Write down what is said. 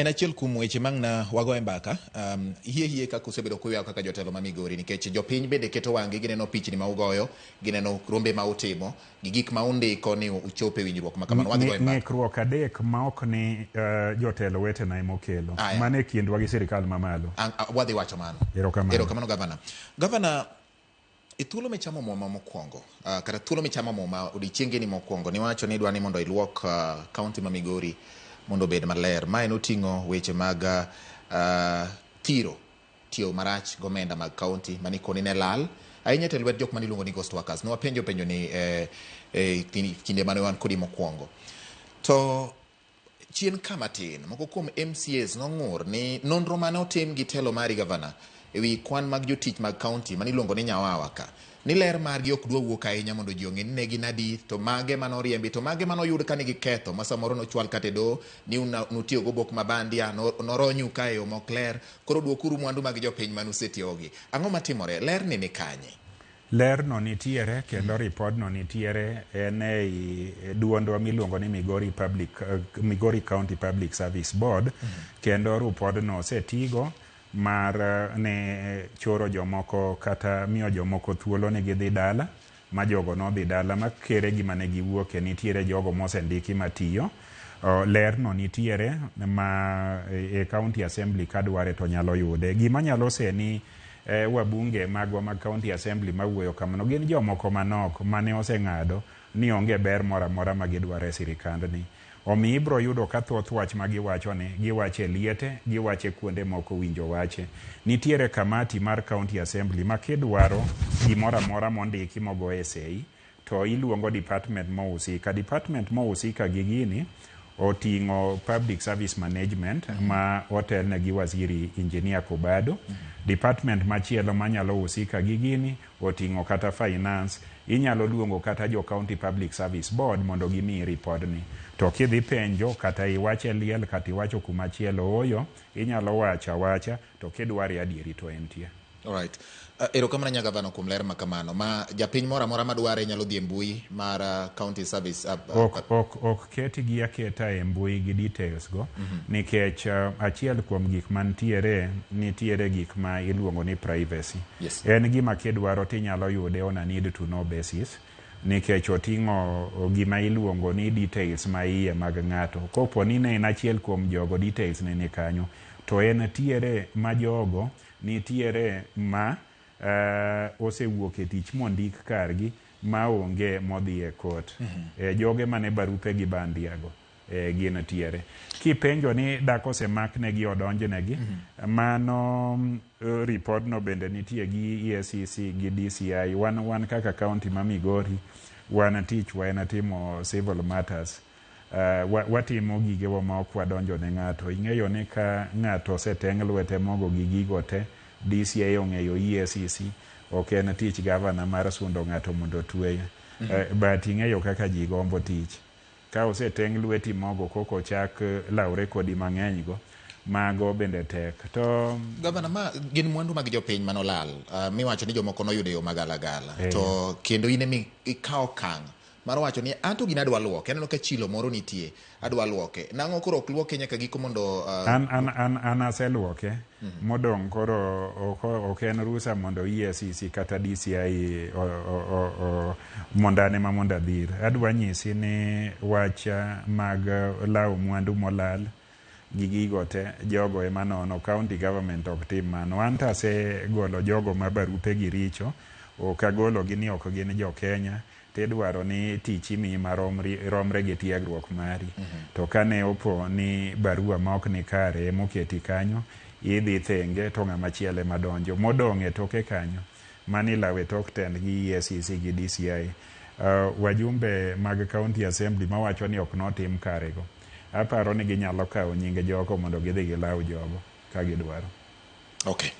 En achiel kuom weche mang'na wagoye mbaka hie hie kaka usebedo kuywago kaka jotelo ma Migori, nikech jopiny bende keto wang'gi, gineno pichni ma ugoyo, gineno rombe ma utimo gi gik ma undiko ni uchopo e winjruok ma kamano. Wadhi goye mbaka. Ng'ikruok adek ma ok ni jotelo wetena emokelo. Aya. Mano e kindwa gi sirikal mamalo. Wadhi wacho mano. Erokamano. Erokamano, gavana. Gavana, e thuolo michamo muma mokwongo, kata thuolo michamo muma odiechiengeni mokwongo, niwacho ni idwa ni mondo iluok kaunti ma Migori mondo obed maler. Mae noting'o weche mag thiro tiyo marach gomenda mag kaunti manikoni ne lal ahinya to e lwet jok maniluongo ni ghost workers. Nwapenjo penjo ni kinde mane wan kodi mokwongo. To chien ka matin, moko kuom MCAs nong'ur ni nonro mane otim gi telo mari, gavana, ewi kwan mag jotich mag kaunti maniluongo ni Nyawawa ka, ni ler margi ok dwa wuok ahinya mondo ji ong'e ni ne gin adi, to mage mane oriembi, to mage manoyud ka nigi ketho ma samoro nochwal kata e doho ni nutiyo gobok mabandia, noronyu ka e yo mok ler, koro duokuru mwandu mag jopiny manusetiyogi. Ang'o matimore? Ler ni kanye? Lerno nitiere kendo ripodno nitiere en ei duondwa miluongo ni Migori County Public Service Board. Kendo ripodno osetigo mar ne choro jomoko kata miyo jomoko thuolo ni gidhi dala, ma jogo nodhi dala makere gima ne giwuoke. Nitiere jogo mosendiki matiyo. Lerno nitiere ma e county assembly, kadware to nyalo yude. Gima nyalo seni wabunge magwa mag county assembly mawuoyo kamano gin jomoko manok mane oseng'ado ni onge ber moro amora ma gidwaro e sirikandni. Omiyo ibiro yudo ka thoth wach ma giwacho ni giwacho e liete, giwacho e kuonde mok owinjo wache. Nitiere kamati mar county assembly ma kidwaro gimoro amora mondiki mogoye sei to iluongo department mohusika. Department mohusika gi gini oting'o public service management ma otelne gi waziri Engineer Kobado. Department machielo manyalo husika gi gini oting'o kata finance. Inyalo luongo kata jo county public service board mondo gimiyi ripodni. To kidhi penjo kata iwache liel kata iwacho kumachielo, ooyo, inyalo wacho awacha, to kidware adieri to entie. Alright. Erokamano nya gavana kuom ler ma kamano. Ma japiny moro amora madware nyalo dhi e mbui mar county service. Ok ketgi aketa e mbui gi details go nikech achiel kuom gik mantiere, nitiere gik ma iluongo ni privacy. En gima kidwaro tinyalo yude on a need to know basis nikech oting'o gima iluongo ni details ma iye mag ng'ato. Kopo ni ne en achiel kuom jogo, details ne ni kanyo, to en tiere ma jogo nitiere ma osewuok e tich mondik kargi ma onge modhi e court. Joge mane barupe gi bandia go gin tiere. Kipenjo ni dak osemaknegi odonjnegi, mano report no bende nitie gi EACC gi DCI. Wan kaka county ma Migori, wan tichwa en timo civil matters. Watimo gigewa ma ok wadonjo ne ng'ato. Ing'eyo ni ka ng'ato oseteng' lwete mogo gi gigo te, DCI ong'eyo, EACC, ok en tich gavana mar sundo ng'ato mondo otweye. But ing'eyo kaka ji gombo tich. Ka oseteng' lweti mogo koko chak lawre kodi mang'eny go, mago bende tek. To Gavana, ma gin mwandu mag jopiny manolal, miwacho ni jomoko noyudo e yo magalagala. To kendo in emi ikawo okang' mar wacho ni anto gini adwa luoke. Aneno ka chilo moro nitie, adwa luoke. Nang'o koro ok luoke nyaka giko mondo An aseluoke. Modong' koro ok en rusa mondo EACC kata DCI mondo an ema mondo adhir. Adwa nyisi ni wach mag lawo mwandu molal gi gigo te, jogo ema nono. County government ok tim mano. An to asegolo jogo ma barupe gi richo, ok agologi ni ok gin jo Kenya, tidwaro ni tich imiyi maromre gi tiegruok mari. To kane opo ni barua ma ok ni kare emoketi kanyo, idhi thenge to ng'ama chielo ema donjo. Modong' e toke kanyo, mani ilawo e tok tend gi EACC gi DCI. Wajumbe mag county assembly mawacho ni ok notim kare go, aparo ni ginyalo kawo nying jogo mondo gidhi gilaw jogo ka gidwaro. Okay.